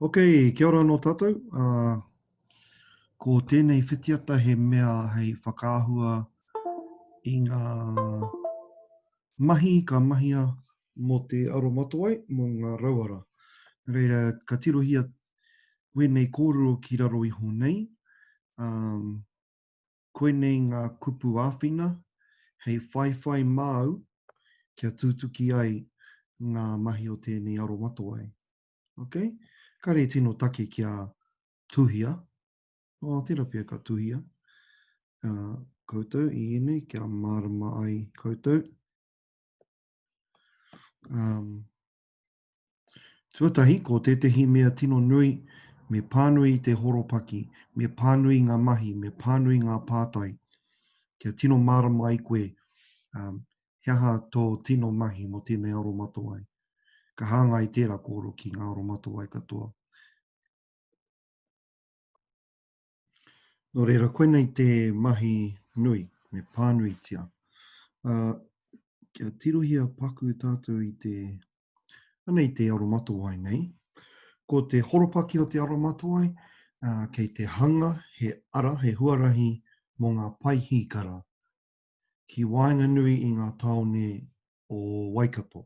Ok, kia ora anō tātou. Uh, ko tēnei whitiata he mea hei whakaahua i ngā mahi ka mahia mō te aromatawai, mō ngā rauara. Nā reira, ka tirohia wēnei kōrero ki raro iho nei. Um, koinei ngā kupu āwhina hei whaiwhai māu kia tutuki ai ngā mahi o tēnei aromatawai. Ok? Kare tino take kia tuhia. Oh, tērā pea ka tuhia uh, koutou i ēnei kia mārama ai koutou. Um, tuatahi, ko tētehi mea tino nui, me pānui i te horopaki, me pānui ngā mahi, me pānui ngā pātai, kia tino mārama ai koe um, he aha tō tino mahi mō tēnei aromatawai. Ka hāngai tērā kōrero ki ngā aromatawai katoa. Nō reira, koinei te mahi nui, me pānuitia. Uh, kia tirohia paku tātou i te, anei te aromatawai nei. Ko te horopaki o te aromatawai, uh, kei te hanga he ara, he huarahi mō ngā paihikara ki waenganui i ngā tāone o Waikato.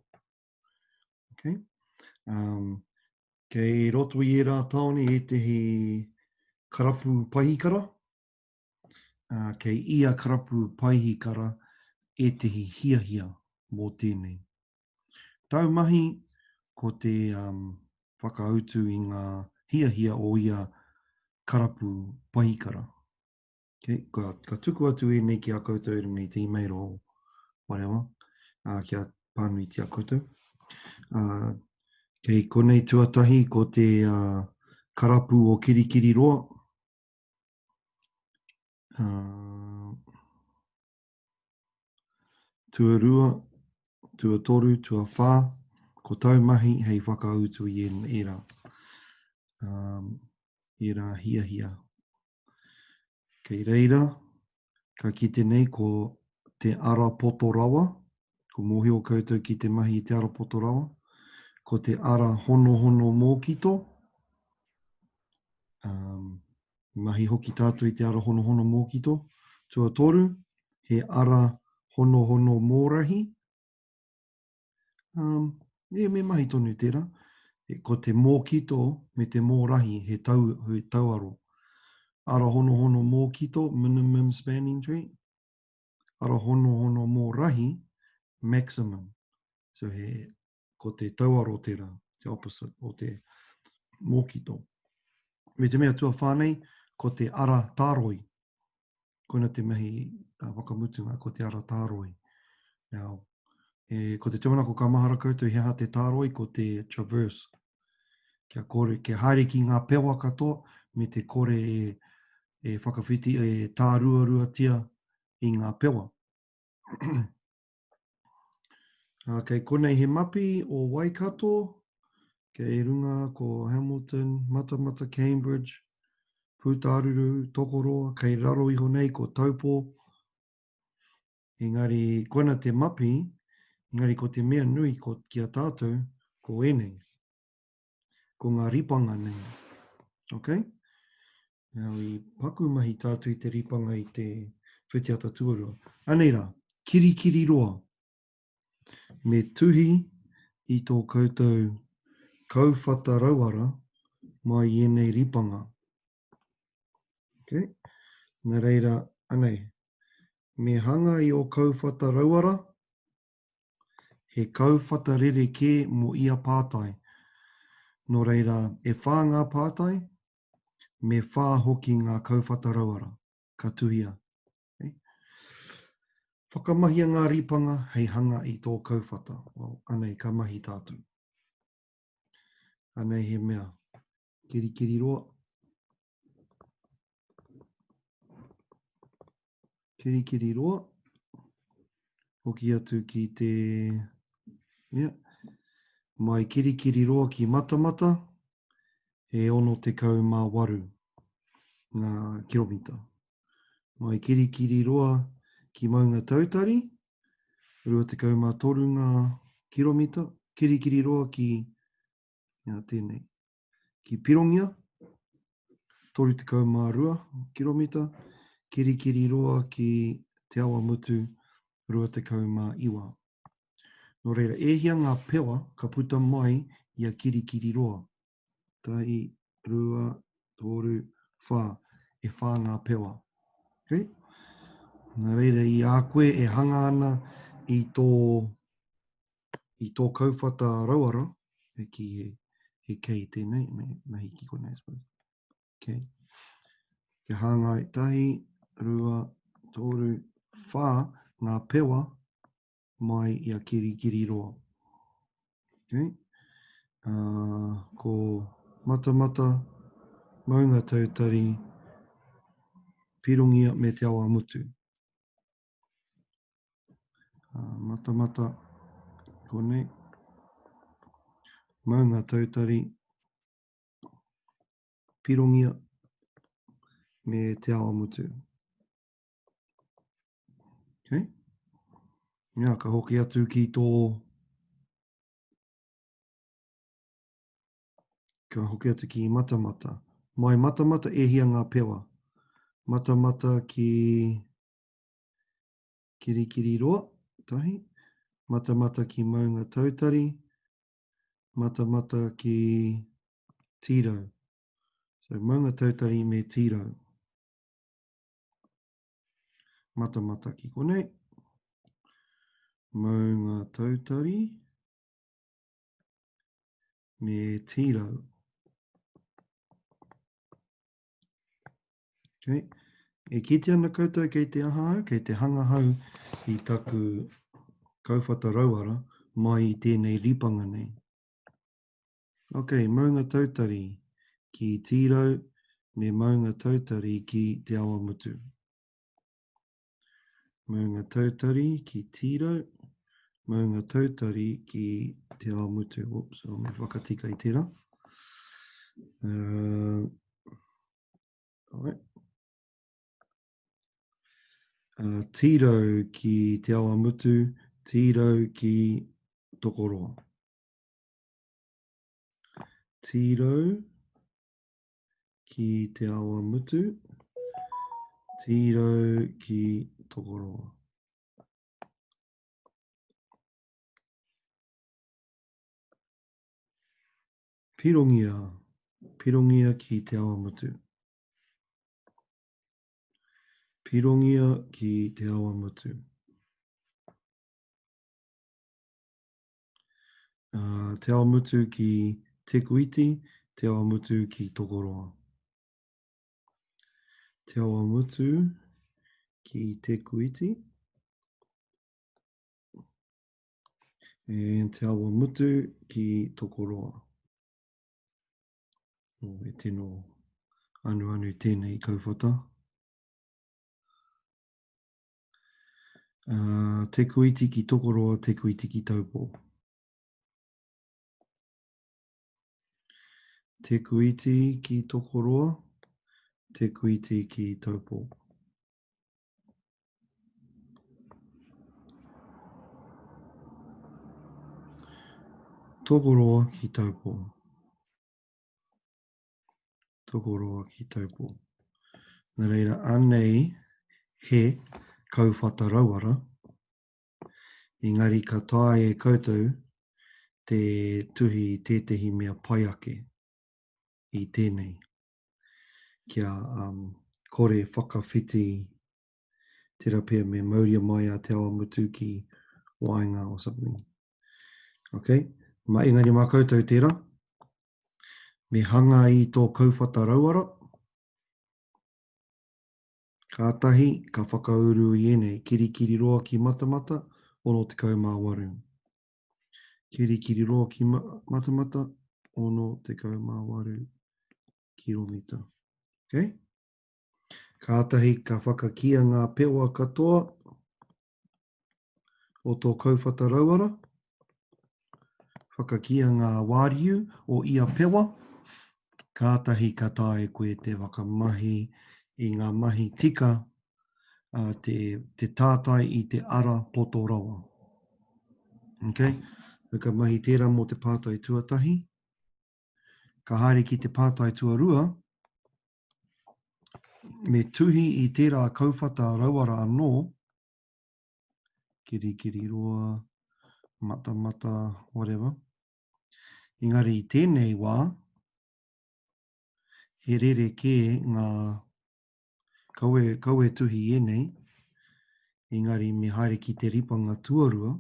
Okay. Um, kei roto i ērā tāone ētehi karapu paihikara, uh, kei ia karapu paihikara ētehi hiahia mō tēnei. Tau mahi ko te um, whakautu i ngā hiahia o ia karapu paihikara. Okay, ka, ka tuku atu ēnei ki a koutou i runga i te email o wharewa, uh, kia pānuitia koutou. Uh, kei konei tuatahi ko te uh, karapu o Kirikiriroa. Uh, tuarua, tuatoru, tuawhā, ko tau mahi hei whakautu i ērā, um, ērā hiahia. Kei reira, ka kite nei ko te ara poto rawa, ko mōhio koutou ki te mahi i te ara poto rawa, ko te ara honohono mōkito, um, mahi hoki tātou i te ara honohono mōkito. Tuatoru, he ara honohono mōrahi, Um, e, me mahi tonu tērā. E, ko te mōkito me te mōrahi he, tau, he tauaro. Ara honohono mōkito, minimum spanning tree. Ara honohono mōrahi, maximum. So he, ko te tauaro tērā, te opposite o te mōkito. Me te mea tuawhā nei, ko te ara tāroi. Koina te mahi uh, whakamutunga, ko te ara tāroi. Now, e, ko te tūmanako ka mahara koutou he aha te tāroi, ko te traverse. Kia, kore, kia haere ki ngā pewa katoa, me te kore e, e whakawhiti, e tāruaruatia i ngā pewa. Uh, kei konei he mapi o Waikato, kei runga ko Hamilton, Matamata, Cambridge, Pūtāruru, Tokoroa, kei raro iho nei ko Taupō. Engari, koina te mapi, engari ko te mea nui ko, ki a tātou, ko ēnei. Ko ngā ripanga nei. Okay? Now, i paku mahi tātou i te ripanga i te whitiata tuarua. Anei rā, kirikiri roa. Me tuhi i tō koutou kauwhata rauara mai i ēnei ripanga. Okay. Nā reira, anei, me hanga i ō kauwhata rauara, He kauwhata rerekē mō ia pātai. Nō reira, e whā ngā pātai, me whā hoki ngā kauwhata rauara ka tuhia. Okay. Whakamahia ngā ripanga hei hanga i tō kauwhata. Well, anei, ka mahi tātou. Anei he mea. Kirikiri roa. Kirikiri roa. Hoki atu ki te mea. Mai kirikiri roa ki Matamata, he 68 ngā kiromita. Mai kirikiri roa ki Maunga Tautari, 23 ngā kiromita. Kirikiri roa ki, ia, tēnei. ki Pirongia, 32 kiromita, Kirikiriroa ki Te Awamutu, 29. Nō reira, e hia ngā pewa ka puta mai i a Kirikiriroa? Tahi, rua, toru, whā. E whā ngā pewa. Okay? Nā reira, i a koe e hanga ana i tō, i tō kauwhata rauara, e ki he, he kei tēnei, me mahi ki konei, I suppose. Okay. Kia hāngai, tahi, rua, toru, whā ngā pewa mai i a Kirikiriroa. Okay. Uh, ko Matamata, Maunga Tautari, Pirongia me Te Awamutu. Uh, Matamata, konei. Maunga Tautari, Pirongia me Te Awamutu. Okay. Ia, ka hoki atu ki tō... Ka hoki atu ki Matamata. Mai Matamata e hia ngā pewa. Matamata ki Kirikiriroa, tahi. Matamata ki Maunga Tautari. Matamata ki Tīrau. So, Maunga Tautari me Tīrau. Matamata ki konei. Maunga Tautari me Tīrau. Okay. E kite ana koutou kei te aha au, kei te hanga hau i taku kauwhata rauara mai i tēnei ripanga nei. Ok, Maunga Tautari ki Tīrau me Maunga Tautari ki Te Awamutu. Maunga Tautari ki Tīrau, Maunga Tautari ki Te Awamutu. Oops, oh, me whakatika i tērā. Alright. Tīrau ki Te Awamutu, Tīrau ki Tokoroa. Tīrau ki Te Awamutu, Tīrau ki Tokoroa. Pirongia, Pirongia ki Te Awamutu. Pirongia ki Te Awamutu. Te Awamutu ki Te Kuiti, Te Awamutu ki Tokoroa. Te Awamutu ki Te Kuiti. And Te Awamutu ki Tokoroa. Oh, e tino anuanu tēnei kauwhata. Te Kuiti ki Tokoroa, Te Kuiti ki Taupō. Te Kuiti ki Tokoroa, Te Kuiti ki Taupō. Tokoroa ki Taupō. Tokoroa ki Taupō. Nā reira, anei he kauwhata rauara, engari ka taea e koutou te tuhi i tētehi mea pai ake i tēnei, kia um, kore whakawhiti tērā pea me mauria mai a Te Awamutu ki waenga or something. Okay? Ma, engari mā koutou tērā, Me hanga i tō kauwhata rauara, kātahi ka whakauru i ēnei, Kirikiriroa ki Matamata, 68. Kirikiriroa ki Matamata, 68 kiromita. Okay? Kātahi ka whakakīa ngā pewa katoa o tō kauwhata rauara. Whakakīa ngā wāriu o ia pewa. Kātahi ka taea koe te whakamahi i ngā mahi tika a te, te tātai i te ara poto rawa. Okay? Ka mahi tērā mō te pātai tuatahi. Ka haere ki te pātai tuarua, me tuhi i tērā kauwhata rauara anō, Kirikiriroa, Matamata, whatever. Engari i tēnei wā, he rerekē ngā, kaua, kaua e tuhi i ēnei, engari me haere ki te ripanga tuarua,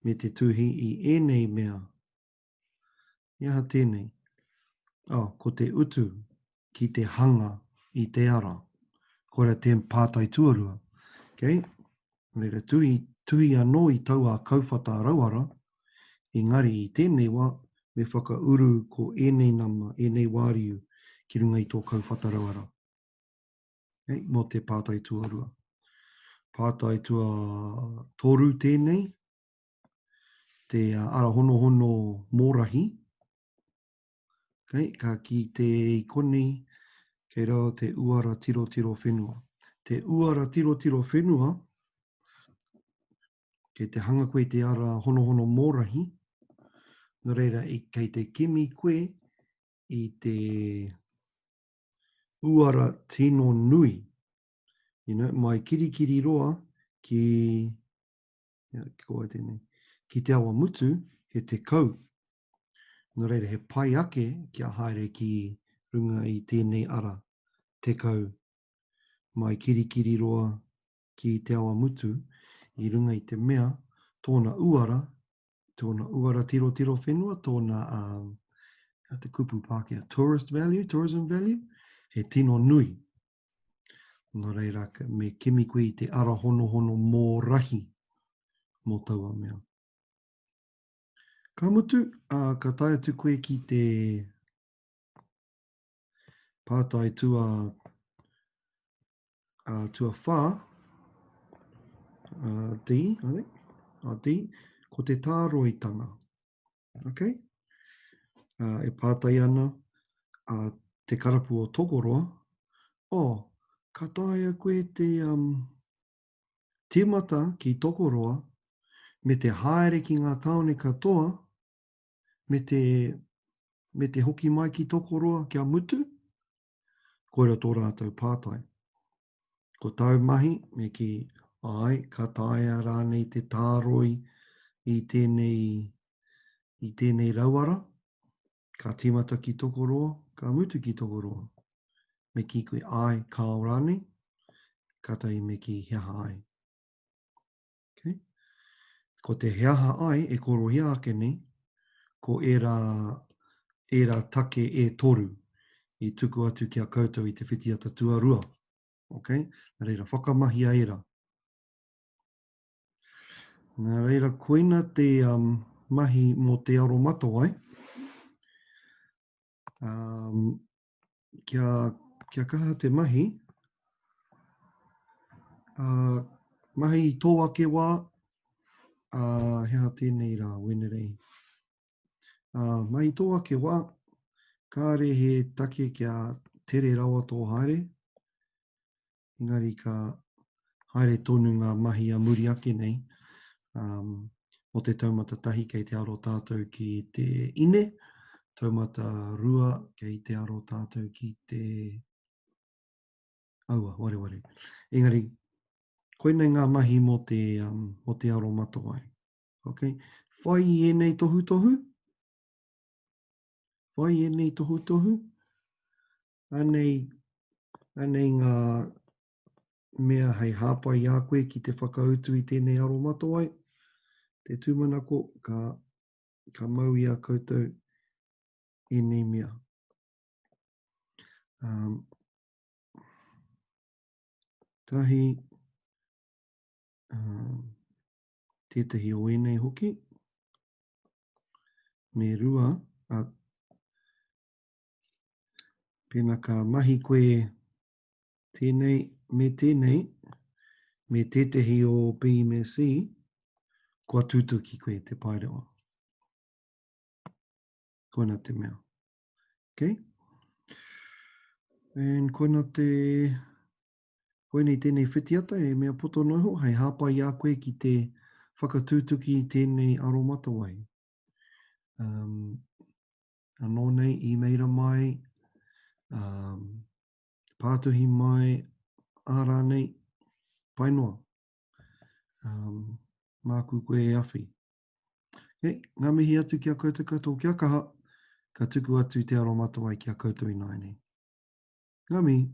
me te tuhi i ēnei mea. He aha tēnei? Oh, ko te utu ki te hanga i te ara. Koira te pātai tuarua. Okay? Reira, tuhi, tuhi anō i taua kauwhata rauara, engari i tēnei wā, me whakauru ko ēnei nama, ēnei wāriu ki runga i tō kauwhata rauara. Okay? Mō te pātai tuarua. Pātai tuatoru tēnei, te ara honohono mōrahi. Okay? Ka ki te i konei, kei raro te uara tirotiro whenua. Te uara tirotiro whenua, kei te hanga koe i te ara honohono mōrahi, nō reira, kei te kimi koe i te uara tino nui, you know, mai Kirikiriroa ki, yeah, ko wai tēnei, ki Te Awamutu, he 10. Nō reira, he pai ake kia haere ki runga i tēnei ara 10 mai Kirikiriroa ki Te Awamutu i runga i te mea tōna uara tōna uara tirotiro whenua, tōna, um, te kupu Pākehā, tourist value, tourism value, he tino nui. Nō reira, me kimi koe i te ara honohono mō rahi mō taua mea. Ka mutu, uh, ka tae atu koe ki te pātai tua uh, tuawhā, uh, D, I think, uh, D, ko te tāroitanga. Okay? Uh, e pātai ana uh, te karapu o Tokoroa, oh, ka taea koe te um, tīmata ki Tokoroa me te haere ki ngā tāone katoa me te, me te hoki mai ki Tokoroa kia mutu? Koira tō rātou pātai. Ko tāu mahi, me kī, āe, ka taea rānei te tāroi i tēnei, i tēnei rauara, ka tīmata ki Tokoroa, ka mutu ki Tokoroa. Me kī koe, āe, kāo rānei, kātahi me kī, he aha ai. Okay. Ko te he aha ai e korohia ake nei, ko ērā, ērā take e toru i tuku atu ki a koutou i te whitiata tuarua. Okay? Nā reira, whakamahia ērā. Nā reira, koina te um, mahi mō te aromatawai. Um, kia, kia kaha te mahi, uh, mahi i tō ake wā, uh, he aha tēnei rā, Wenerei. Uh, mahi i tō ake wā, kāre he take kia tere rawa tō haere, engari ka haere tonu ngā mahi a muri ake nei, um, o te taumata tahi kei te aro tātou ki te ine, taumata rua kei te aro tātou ki te aua, wareware. Engari, koinei ngā mahi mō te, um, mō te aro matawai. Okay? Whai i ēnei tohutohu, whai i ēnei tohutohu, Anei, anei ngā mea hei hāpai i a koe ki te whakautu i tēnei aromatawai. Te tūmanako ka, ka mau i a koutou ēnei mea. Um, tahi, um, tētahi o ēnei hoki, me rua, a, Pēnā ka mahi koe tēnei me tēnei, me tētehi o B me C, kua tūtuki koe te paerewa. Koina te mea. Okay? And koina te... Koinei tēnei whitiata e mea poto noa iho, hei hāpai i a koe ki te whakatūtuki i tēnei aromatawai. Um, Anō nei, īmeira mai, um, pātuhi mai, ā rānei, pai noa. Um, māku koe e awhi. Okay, ngā mihi atu ki a koutou katoa, kia kaha, ka tuku atu te aromatawai ki a koutou ināianei. Ngā mihi.